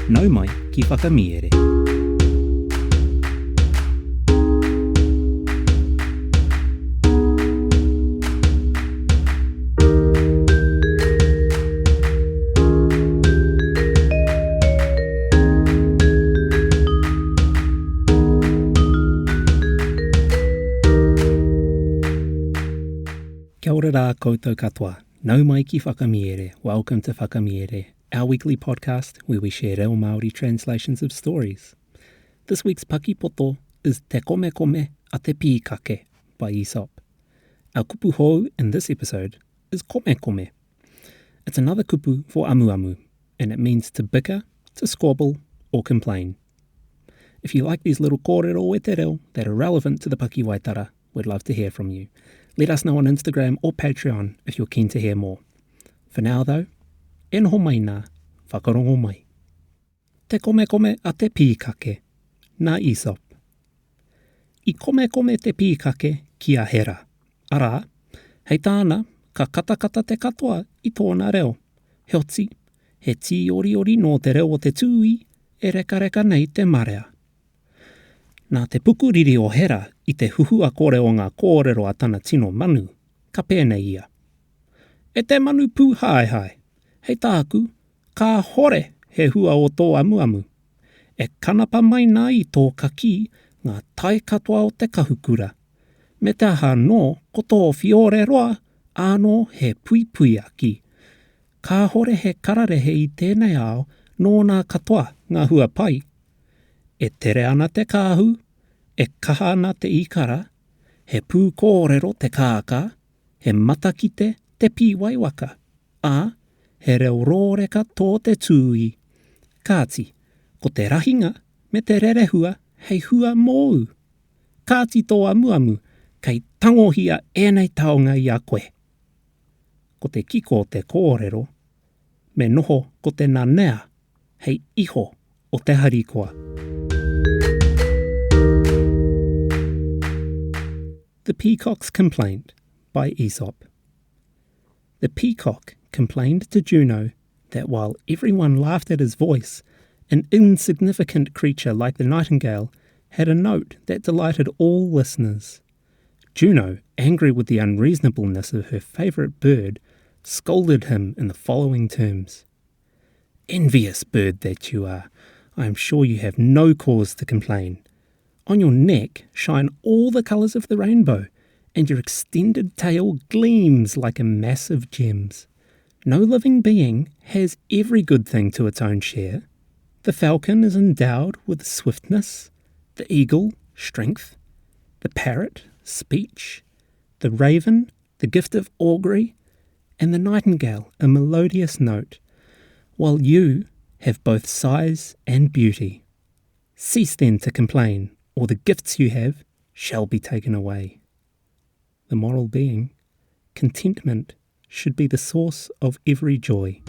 Nau mai ki Whakamiere. Kia ora rā koutou katoa. Nau mai ki Whakamiere. Welcome to Whakamiere, our weekly podcast where we share reo Māori translations of stories. This week's pakipoto is Te Komekome a Te Pīkake by Aesop. Our kupu hou in this episode is komekome. It's another kupu for amuamu, and it means to bicker, to squabble, or complain. If you like these little kōrero e te reo that are relevant to the pakiwaitara, we'd love to hear from you. Let us know on Instagram or Patreon if you're keen to hear more. For now though, e noho mai nā, whakarongo mai. Te komekome a te pīkake, nā Aesop. I komekome te pīkake ki a Hera, arā, hei tāna, ka katakata te katoa i tōna reo. Heoti, he tīoriori nō te reo o te tūī e rekareka nei te marea. Nā te pukuriri o Hera i te huhua kore o ngā kōrero a tana tino manu, ka pēnei ia. E te manu pūhaehae, hei tāku, kāhore he hua o tō amuamu. E kanapa mai nā i tō kakī ngā tae katoa o te kahukura. Me te aha anō, ko tō whiore roa ānō he puipuiaki. Kāhore he kararehe i tēnei ao nōna katoa ngā hua pai. E tere ana te kāhu, e kaha ana te īkara, he pūkōrero te kākā, he matakite te pīwaiwaka, ā, he reo rōreka tō te tūī. Kāti, ko te rahinga me te rerehua hei hua mōu. Kāti tō amuamu, kei tangohia ēnei taonga i a koe. Ko te kiko o te kōrero, me noho ko te nanea hei iho o te harikoa. The Peacock's Complaint by Aesop The peacock complained to Juno that while everyone laughed at his voice, an insignificant creature like the nightingale had a note that delighted all listeners. Juno, angry with the unreasonableness of her favourite bird, scolded him in the following terms Envious bird that you are, I am sure you have no cause to complain. On your neck shine all the colours of the rainbow, and your extended tail gleams like a mass of gems. No living being has every good thing to its own share. The falcon is endowed with swiftness, the eagle, strength, the parrot, speech, the raven, the gift of augury, and the nightingale, a melodious note, while you have both size and beauty. Cease then to complain, or the gifts you have shall be taken away. The moral being, contentment should be the source of every joy.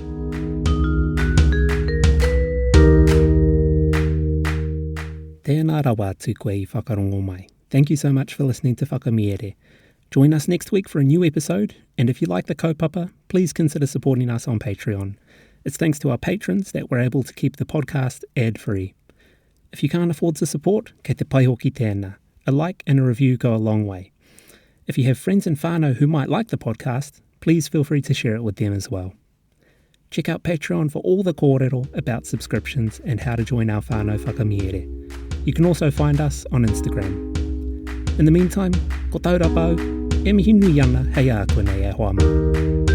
Tēnā rawa atu koe i whakarongo mai. Thank you so much for listening to Whakamiere. Join us next week for a new episode, and if you like the kaupapa, please consider supporting us on Patreon. It's thanks to our patrons that we're able to keep the podcast ad-free. If you can't afford to support, kei te pai hoki tēnā. A like and a review go a long way. If you have friends and whānau who might like the podcast, please feel free to share it with them as well. Check out Patreon for all the kōrero about subscriptions and how to join our whānau whakamiere. You can also find us on Instagram. In the meantime, ko taurapa au, e mihi nui ana hei a koe nei e hoa mā.